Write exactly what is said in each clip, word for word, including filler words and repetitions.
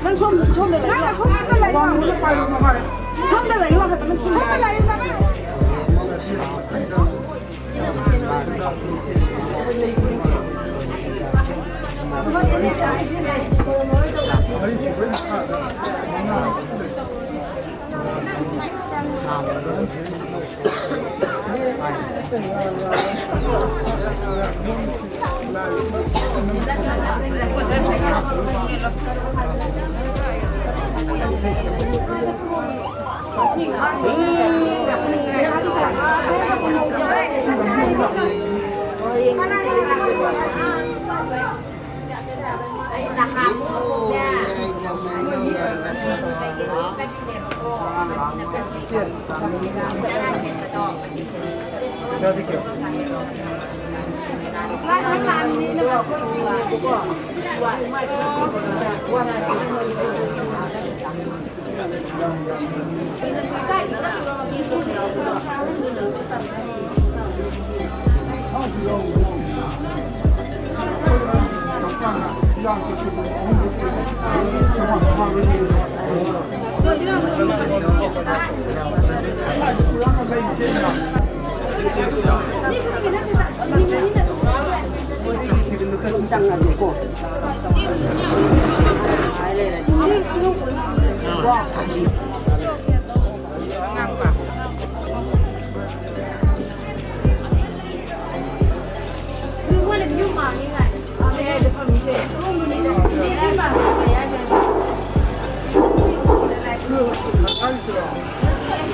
ꯅꯪ ꯁꯣꯝ, ꯁꯣꯝꯗ ꯂꯩꯌꯨ꯫ ꯅꯪ ꯁꯣꯝꯗ ꯂꯩꯌꯨ꯫ ꯁꯣꯝꯗ ꯂꯩꯌꯨ ꯍꯥꯏꯕ, ꯅꯪ ꯁꯣꯝꯗ ꯂꯩꯌꯨ ꯍꯥꯏꯕ꯫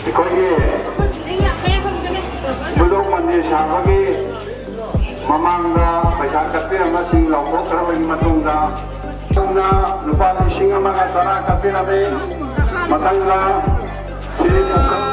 ꯑꯩꯈꯣꯏꯒꯤ ꯕꯨꯗꯣꯛ ꯃꯟꯗꯤꯔ ꯁꯥꯕꯒꯤ ꯃꯃꯥꯡꯗ ꯄꯩꯁꯥ ꯀꯠꯄꯤꯔꯝꯕꯁꯤꯡ ꯂꯧꯊꯣꯛꯈ꯭ꯔꯕꯒꯤ ꯃꯇꯨꯡꯗ, ꯃꯊꯪꯗ ꯂꯨꯄꯥ ꯂꯤꯁꯤꯡ ꯑꯃꯒ ꯇꯔꯥ ꯀꯠꯄꯤꯔꯝꯃꯤ꯫ ꯃꯊꯪꯗ ꯁꯤꯔꯤ ꯄꯨꯈ꯭ꯔꯤ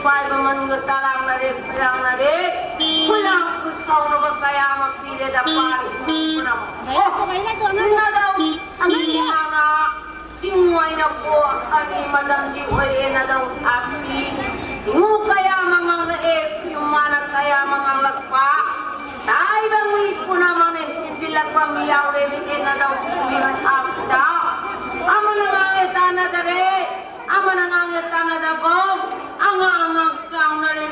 ꯄꯥꯏꯕ ꯃꯟꯒ ꯇꯔꯥꯡꯅꯔꯦ, ꯈꯣꯏꯔꯥꯡꯅꯔꯦ, ꯈꯣꯏꯔꯥꯡ ꯈꯨꯠꯁꯥꯎꯅꯕ ꯀꯌꯥ ꯑꯃ ꯄꯤꯔꯦꯗ ꯄꯥꯔꯤ ꯄꯨꯝꯅꯃꯛ꯫ ꯅꯗꯧ ꯑꯅꯤ ꯍꯥꯟꯅ ꯆꯤꯡ ꯑꯣꯏꯅ ꯄꯣꯛꯑꯅꯤ ꯃꯇꯝꯗꯤ ꯑꯣꯏꯔꯦ ꯅꯗꯧ ꯊꯥꯛꯄꯤ꯫ ꯏꯉꯨ ꯀꯌꯥ ꯑꯃ ꯉꯥꯡꯂꯛꯑꯦ, ꯈꯨꯌꯨꯝ ꯃꯥꯅ ꯀꯌꯥ ꯑꯃ ꯉꯥꯡꯂꯛꯄ꯫ ꯇꯥꯏꯕ ꯃꯤ ꯄꯨꯝꯅꯃꯛꯅ ꯍꯦꯟꯖꯤꯜꯂꯛꯄ ꯑꯃ ꯌꯥꯎꯔꯦ, ꯅꯗꯧ ꯊꯥꯛꯄꯤꯅ ꯊꯥꯛꯄꯗ꯫ ꯑꯃꯅ ꯉꯥꯡꯉꯦ ꯇꯥꯟꯅꯗꯔꯦ, ꯑꯃꯅ ꯉꯥꯡꯉꯦ ꯇꯥꯟꯅꯗꯒꯨꯝ, ꯑꯉꯥꯡ ꯑꯉꯥꯡ ꯆꯥꯎꯅꯔꯦ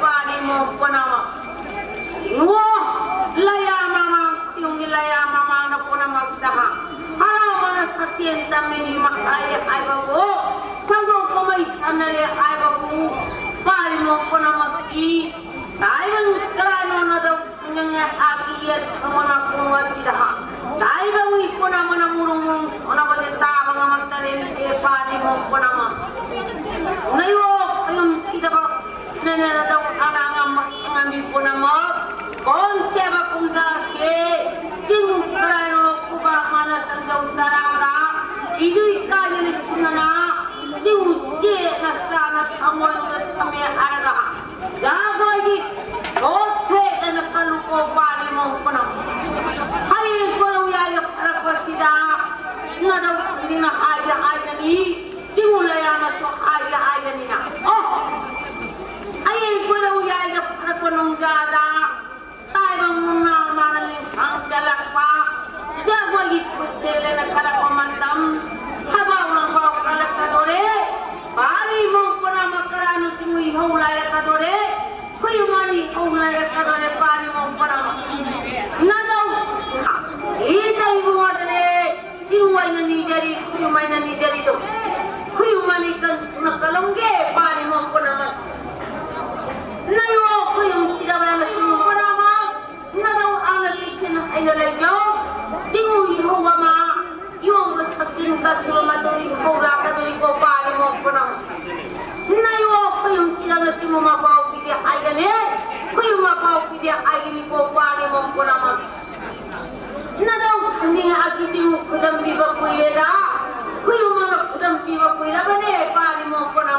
ꯄꯥꯔꯤ ꯃꯣꯛ ꯄꯨꯝꯅꯃꯛ꯫ ꯏꯉꯣ, ꯂꯌꯥ ꯃꯃꯥꯡ, ꯌꯨꯝꯒꯤ ꯂꯌꯥ ꯃꯃꯥꯡꯗ ꯄꯨꯝꯅꯃꯛꯇ ꯍꯔꯥꯎꯕꯅ ꯁꯛꯆꯦꯟ ꯇꯝꯃꯤꯅꯤ ꯃꯈꯥꯏ ꯍꯥꯏꯕꯕꯨ, ꯊꯧꯗꯣꯛ ꯀꯨꯝꯍꯩ ꯁꯥꯟꯅꯔꯦ ꯍꯥꯏꯕꯕꯨ, ꯄꯥꯔꯤ ꯃꯣꯛ ꯄꯨꯝꯅꯃꯛꯀꯤ ꯇꯥꯏꯕꯪ ꯀꯔꯥꯏꯅꯣꯅꯗ ꯉꯪꯉꯦ ꯍꯥꯏꯕꯒꯤ ꯌꯦꯠ ꯊꯪꯕꯅ ꯄꯨꯡ ꯑꯁꯤꯗ ꯍꯥ꯫ ꯇꯥꯏꯕꯪ ꯏꯄꯣꯅ ꯃꯅ ꯃꯨꯔꯨꯡ ꯃꯨꯔꯨꯡ ꯁꯣꯅꯕꯗꯤ ꯇꯥꯕ ꯉꯝꯃꯛꯇꯔꯦ ꯏꯆꯦ ꯄꯥꯗꯤ ꯃꯣꯛꯄꯅꯃ꯫ ꯅꯌꯣ ꯈꯌꯨꯝ ꯁꯤꯗꯕ ꯅꯅꯦꯅꯗꯧ ꯑꯅꯥ ꯉꯝꯕ ꯉꯝꯕꯤ ꯄꯨꯝꯅꯃꯛ ꯀꯣꯟ ꯁꯦꯕ ꯀꯨꯝꯊꯔꯛꯀꯦ꯫ ꯆꯤꯡ ꯈꯔꯥꯏꯔꯣ ꯈꯨꯕꯥꯛ ꯃꯥꯅ ꯆꯪꯖꯧ ꯆꯔꯥꯡꯗ ꯏꯗꯨꯏ ꯀꯥꯏꯅ ꯂꯤꯁꯤꯟꯅꯅ ꯆꯤꯡ ꯆꯦꯠꯅ ꯆꯥꯅ ꯊꯃꯣꯏꯗ ꯊꯝꯃꯦ ꯍꯥꯏꯔꯒ ꯌꯥꯕꯣꯏꯗꯤ ꯀꯣꯟ ꯁꯦꯠꯅ ꯈꯜꯂꯨꯀꯣ ꯄꯥꯔꯤ ꯃꯣꯛꯄꯅ꯫ ꯍꯌꯦꯡ ꯀꯣꯂꯧ ꯌꯥꯏꯒ ꯐꯔꯛꯄꯁꯤꯗ ꯅꯗꯧ ꯈꯨꯗꯤꯡꯅ ꯍꯥꯏꯒꯦ ꯍꯥꯏꯒꯅꯤ꯫ ꯆꯤꯡꯉꯨ ꯂꯩꯔꯥꯡꯅꯁꯨ ꯍꯥꯏꯒꯦ ꯍꯥꯏꯒꯅꯤꯅ꯫ ꯑꯣ! ꯍꯌꯦꯡ ꯀꯣꯂꯧ ꯌꯥꯏꯒ ꯐꯔꯛꯄ ꯅꯨꯡꯖꯥꯗ ꯇꯥꯏꯕꯪ ꯃꯨꯛꯅꯥ ꯃꯥꯅ ꯅꯤꯡꯁꯥꯡ ꯆꯜꯂꯛꯄ꯫ ꯖꯒꯣꯏꯒꯤ ꯈꯨꯠꯁꯦ ꯂꯩꯅ ꯈꯜꯂꯛꯄ ꯃꯇꯝ꯫ ꯊꯕꯥꯎ ꯂꯪꯕꯥꯎ ꯀꯜꯂꯛꯀꯗꯣꯔꯦ꯫ ꯄꯥꯔꯤ ꯃꯣꯛꯄꯅ ꯃꯀꯔꯥꯅ ꯆꯤꯡꯉꯨ ꯏꯍꯧ ꯂꯥꯏꯔꯛꯀꯗꯣꯔꯦ꯫ ꯈꯨꯌꯨꯝ ꯑꯅꯤ ꯏꯍꯧ ꯂꯥꯏꯔꯛꯀꯗꯣꯔꯦ ꯄꯥꯔꯤ ꯃꯣꯛꯄꯅ꯫ ꯅꯗꯧ ꯏꯇꯩ ꯏꯕꯨꯡꯉꯣꯗꯅꯦ꯫ ꯆꯤꯡ ꯑꯣꯏꯅ ꯅꯤꯖꯔꯤ, ꯈꯨꯌꯨꯝ ꯑꯣꯏꯅ ꯅꯤꯖꯔꯤꯗꯣ꯫ ꯈꯨꯌꯨꯝ ꯑꯅꯤ ꯀꯟꯅ ꯀꯜꯂꯝꯒꯦ ꯄꯥꯔꯤ ꯃꯣꯛꯄꯅ꯫ ꯅꯌꯣ ꯈꯨꯌꯨꯝ ꯁꯤꯗꯕ ꯃꯁꯤꯡ ꯄꯨꯝꯅꯃꯛ ꯅꯗꯧ ꯑꯥꯅ ꯆꯦꯛꯁꯤꯟꯅ ꯑꯩꯅ ꯂꯩꯖꯧ꯫ ꯆꯤꯡꯉꯨ ꯏꯍꯧ ꯑꯃ ꯌꯣꯡꯕ ꯁꯛꯆꯤꯟ ꯀꯠꯈꯤꯕ ꯃꯇꯨꯡ ꯏꯍꯧ ꯂꯥꯛꯀꯗꯣꯔꯤꯀꯣ ꯄꯥꯔꯤ ꯃꯣꯛꯄꯅ꯫ ꯅꯌꯣ ꯈꯨꯌꯨꯝ ꯁꯤꯗꯕ ꯆꯤꯡꯉꯨ ꯃꯄꯥꯎ ꯄꯤꯗꯦ ꯍꯥꯏꯒꯅꯤ꯫ ꯈꯨꯌꯨꯝ ꯃꯄꯥꯎ ꯄꯤꯗꯦ ꯍꯥꯏꯒꯅꯤꯀꯣ ꯄꯥꯔꯤ ꯃꯣꯛꯄꯅ꯫ ꯅꯗꯧ ꯈꯨꯅꯤꯡ ꯑꯁꯤꯗꯤ ꯈꯨꯗꯝ ꯄꯤꯕ ꯀꯨꯏꯔꯦꯗ꯫ ꯈꯨꯌꯨꯝ ꯑꯃ ꯈꯨꯗꯝ ꯄꯤꯕ ꯀꯨꯏꯔꯕꯅꯦ ꯄꯥꯔꯤ ꯃꯣꯛꯄꯅ꯫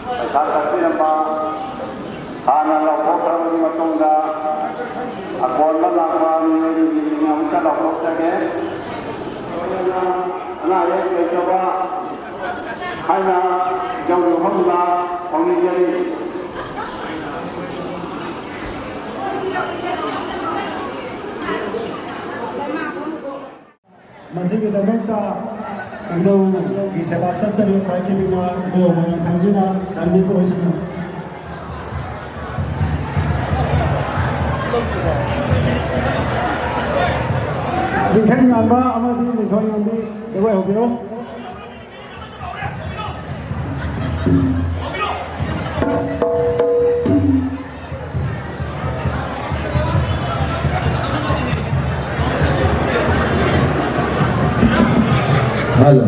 ꯄꯩꯁꯥ ꯀꯛꯄꯤꯔꯝꯕ ꯍꯥꯟꯅ ꯂꯧꯊꯣꯛꯈ꯭ꯔꯕꯒꯤ ꯃꯇꯨꯡꯗ ꯑꯀꯣꯟꯕ ꯂꯥꯛꯄ ꯃꯤꯑꯣꯏꯁꯤꯡꯒꯤ ꯃꯤꯡ ꯑꯃꯨꯛꯀ ꯂꯧꯊꯣꯛꯆꯒꯦ꯫ ꯑꯅꯥ ꯑꯌꯦꯛ ꯂꯩꯇꯕ ꯍꯥꯏꯅ ꯏꯆꯧ ꯌꯨꯝꯐꯝꯗ ꯐꯥꯎꯅꯤꯡꯖꯔꯤ꯫ ꯃꯁꯤꯒꯤꯗꯃꯛꯇ ꯏꯙꯧꯒꯤ ꯁꯦꯕꯥ ꯆꯠꯆꯔꯤꯕ ꯈ꯭ꯋꯥꯏ ꯈꯤꯕꯤꯛꯅ ꯏꯙꯧ ꯃꯣꯏꯔꯥꯡꯊꯥꯡꯖꯤꯅ ꯂꯥꯟꯃꯤ ꯑꯣꯏꯁꯅꯨ꯫ ꯆꯤꯡꯈꯩ ꯉꯥꯟꯕ ꯑꯃꯗꯤ ꯅꯤꯡꯊꯧ ꯉꯥꯟꯕꯤ ꯖꯒꯣꯏ ꯍꯧꯕꯤꯔꯣ꯫ ꯍꯜꯂꯣ꯫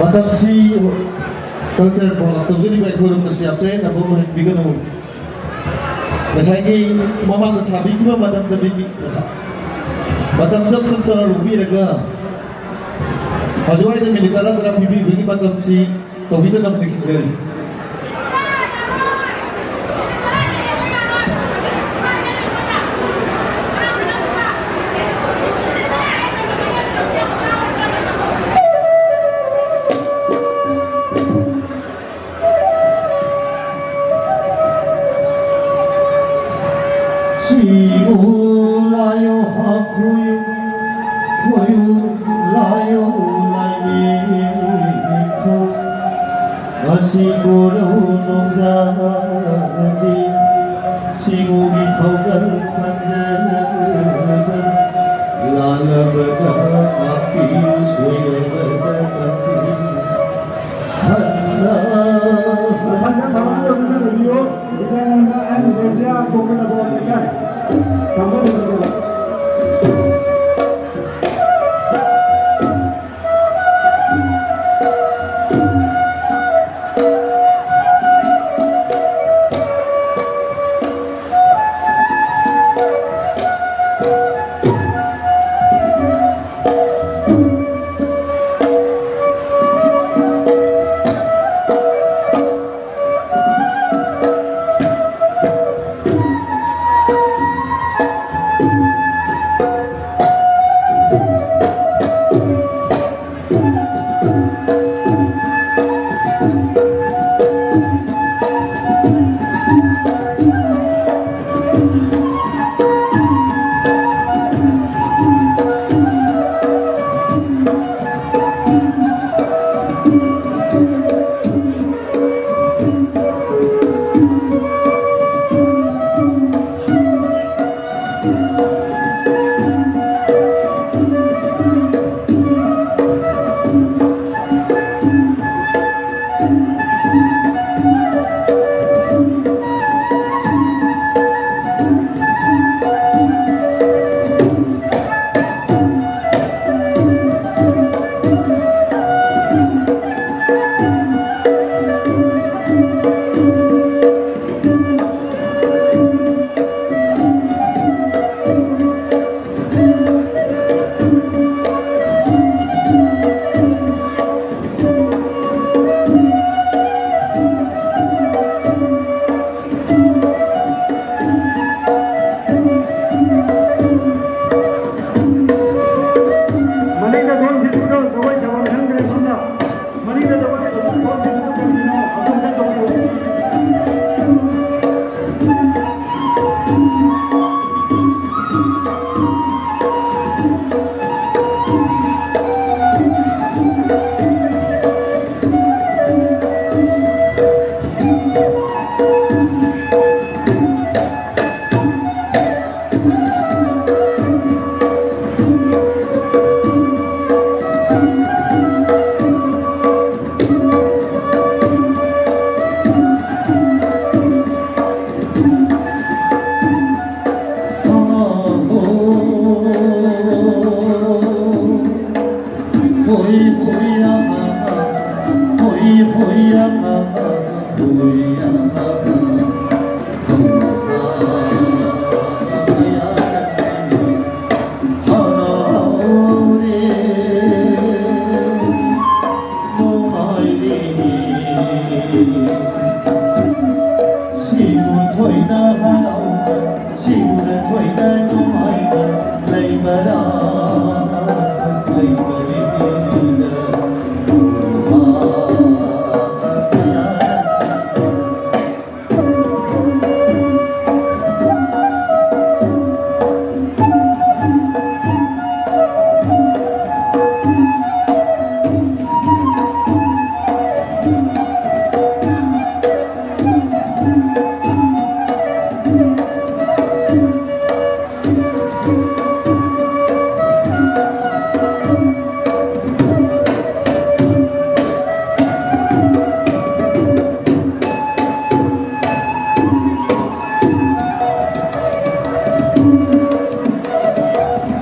ꯃꯇꯝꯁꯤ culture program ꯇꯧꯖꯔꯤꯕ ꯑꯩꯈꯣꯏꯔꯣꯝꯗꯁꯨ ꯌꯥꯝ ꯆꯌꯦꯠꯅꯕ ꯑꯣꯏꯍꯟꯕꯤꯒꯅꯨ꯫ ꯉꯁꯥꯏꯒꯤ ꯃꯃꯥꯡꯗ ꯁꯥꯕꯤꯈꯤꯕ ꯃꯇꯝꯗꯗꯤ ꯃꯤ-, ꯃꯇꯝ ꯆꯞ ꯆꯞ ꯆꯥꯅ ꯂꯧꯕꯤꯔꯒ ꯍꯧꯖꯤꯛ ꯋꯥꯏꯗ ꯃꯤꯅꯤꯠ ꯇꯔꯥ ꯇꯔꯥ ꯄꯤꯕꯤꯕꯒꯤ ꯃꯇꯝꯁꯤ ꯇꯧꯕꯤꯗꯅꯕ ꯅꯤꯡꯁꯤꯡꯖꯔꯤ꯫ Simu layo hakuyu, kuyu layo layo. Asi koro nong jadi, simu gi thogal panjana, lala bada api suya bada tapi. ꯁꯤꯕꯨ ꯊꯣꯏꯅ ꯍꯔꯥꯎꯕ, ꯁꯤꯕꯨ ꯊꯣꯏꯅ ꯅꯨꯡꯉꯥꯏꯕ ꯂꯩꯕꯔꯥ? ꯂꯩꯕꯔꯤꯕꯤꯗ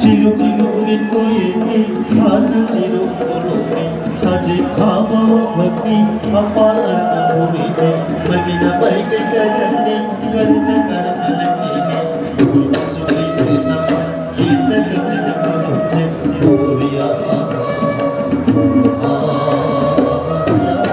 ꯆꯤꯔꯨ ꯆꯤꯔꯨ ꯃꯤꯠꯀꯣ ꯌꯦꯡꯉꯤ, ꯈꯥꯁꯨ ꯆꯤꯔꯨ ꯀꯣꯂꯣꯃꯤ, ꯁꯥꯖꯤ ꯈꯥꯕ ꯋꯥꯐꯛꯅꯤ, ꯃꯄꯥꯜ ꯑꯔꯅ ꯎꯔꯤꯅꯤ, ꯃꯒꯤꯅ ꯃꯥꯏꯀꯩ ꯀꯔꯝꯅꯤ, ꯀꯔꯝꯅ ꯀꯔꯝꯅ ꯂꯩꯒꯤꯅꯤ, ꯎꯔꯕꯁꯨ ꯂꯩꯖꯦ ꯅꯃ, ꯌꯦꯠꯅ ꯀꯟꯖꯅ ꯀꯣꯂꯣꯝꯁꯦ, ꯎꯔꯤꯌꯥ ꯍꯥ ꯍꯥ, ꯍꯥ ꯍꯥ ꯍꯥ ꯍꯥ꯫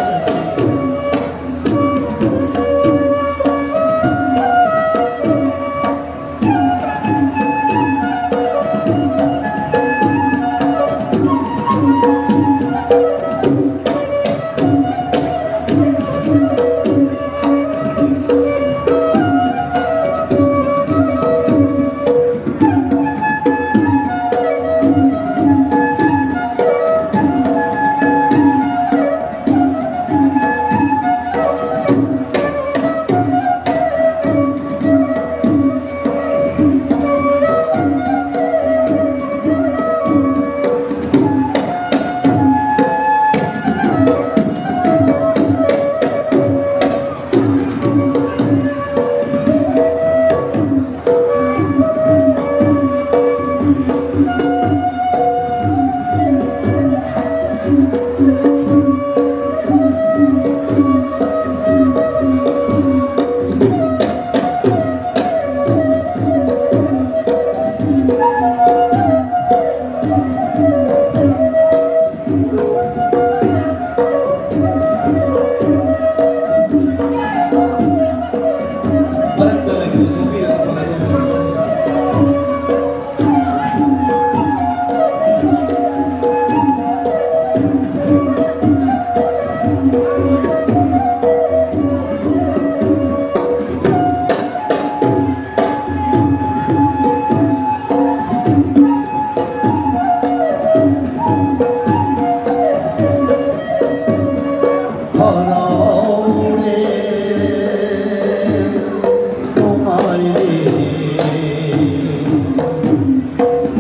ꯍꯔꯥꯎꯔꯦ, ꯅꯨꯡꯉꯥꯏꯔꯦ꯫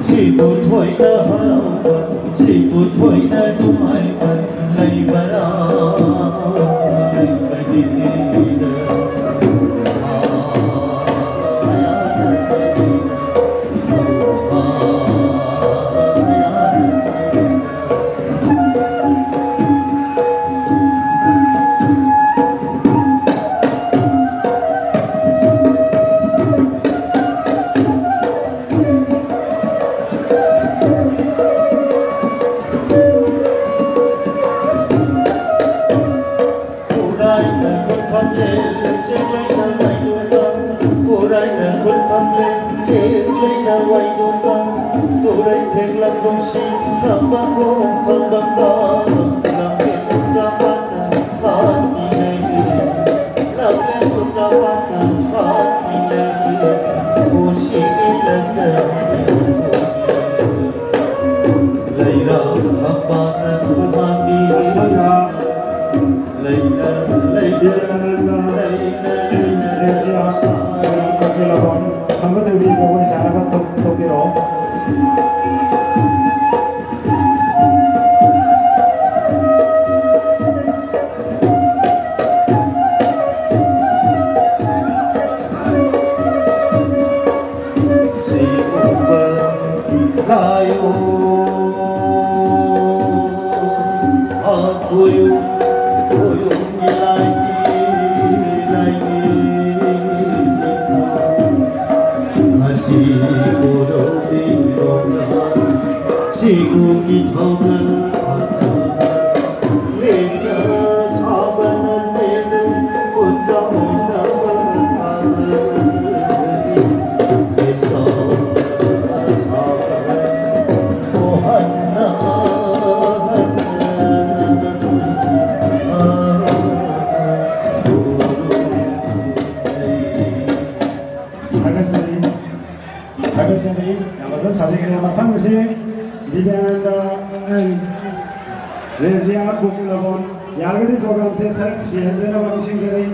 ꯁꯤꯕꯨ ꯊꯣꯏꯅ ꯍꯔꯥꯎꯕ, ꯁꯤꯕꯨ ꯊꯣꯏꯅ ꯅꯨꯡꯉꯥꯏꯕ ꯂꯩꯕꯔꯥ? ꯂꯩꯕꯒꯤꯅꯤꯗ꯫ ꯈꯨꯔꯥꯏꯅ ꯈꯨꯠ ꯐꯝꯂꯦ, ꯆꯦꯡꯂꯩꯅ ꯋꯥꯏꯗꯨꯅ꯫ ꯈꯨꯔꯥꯏꯅ ꯈꯨꯠ ꯐꯝꯂꯦ, ꯆꯦꯡꯂꯩꯅ ꯋꯥꯏꯗꯨꯅ꯫ ꯇꯨꯔꯩ ꯊꯦꯛꯂꯛ ꯅꯨꯡꯁꯤ ꯊꯝꯕ ꯈꯣꯡ ꯊꯝꯕ ꯇꯥ꯫ ꯂꯝꯕꯦꯜ ꯎꯗ꯭ꯔ ꯄꯥꯠꯇ ꯁꯥꯠꯄꯤ ꯂꯩꯔꯦ꯫ ꯂꯝꯕꯦꯜ ꯎꯗ꯭ꯔ ꯄꯥꯠꯇ ꯁꯥꯠꯄꯤ ꯂꯩꯔꯦ꯫ ꯀꯣꯁꯤꯒꯤ ꯂꯝꯗꯝ ꯂꯩꯔꯥꯡ ꯊꯝꯕꯥꯜꯅ ꯎꯃꯥꯟꯕꯤ꯫ ꯂꯩꯅ, ꯂꯩꯅ, ꯂꯩꯅ, ꯂꯩꯅ, ꯂꯩꯅ꯫ ꯈꯝꯕ ꯊꯣꯏꯕꯤ ꯖꯒꯣꯏ ꯁꯥꯅꯕ ꯊꯣꯛ-, ꯊꯣꯛꯄꯤꯔꯛꯑꯣ꯫ ꯁꯤꯒꯨꯝꯕ ꯂꯥꯏꯑꯣ꯫ ꯀꯣꯌꯨꯝ ꯀꯣꯌꯨꯝ ꯏꯂꯥꯏꯒꯤ ꯏꯂꯥꯏꯒꯤ ꯉꯁꯤ ꯀꯣꯔꯧꯗꯤ ꯅꯣꯡꯖꯥ ꯁꯤꯒꯨꯒꯤ ꯊꯧꯒꯜ ꯐꯖꯕ ꯂꯦꯝꯅ ꯁꯥꯕ ꯅꯠꯇꯦ ꯈꯨꯠ ꯆꯥꯎꯅꯕ ꯁꯥꯕ ꯅꯠꯇ꯭ꯔꯗꯤ ꯂꯦꯝ ꯁꯥꯎꯅꯕ ꯁꯥꯕ ꯊꯥꯒꯠꯆꯔꯤ, ꯊꯥꯒꯠꯆꯔꯤ꯫ ꯌꯥꯝ ꯐꯖꯅ ꯁꯥꯕꯤꯈ꯭ꯔꯦ꯫ ꯃꯊꯪꯁꯦ ꯕꯤꯗ꯭ꯌꯥꯅꯟꯗ and ꯔꯦꯖꯤꯌꯥ ꯒꯣꯀꯨꯂꯕꯣꯟ꯫ ꯌꯥꯔꯒꯗꯤ program ꯁꯦ ꯁꯔꯨꯛ ꯁꯤꯍꯟꯖꯅꯕ ꯅꯤꯡꯁꯤꯡꯖꯔꯤ꯫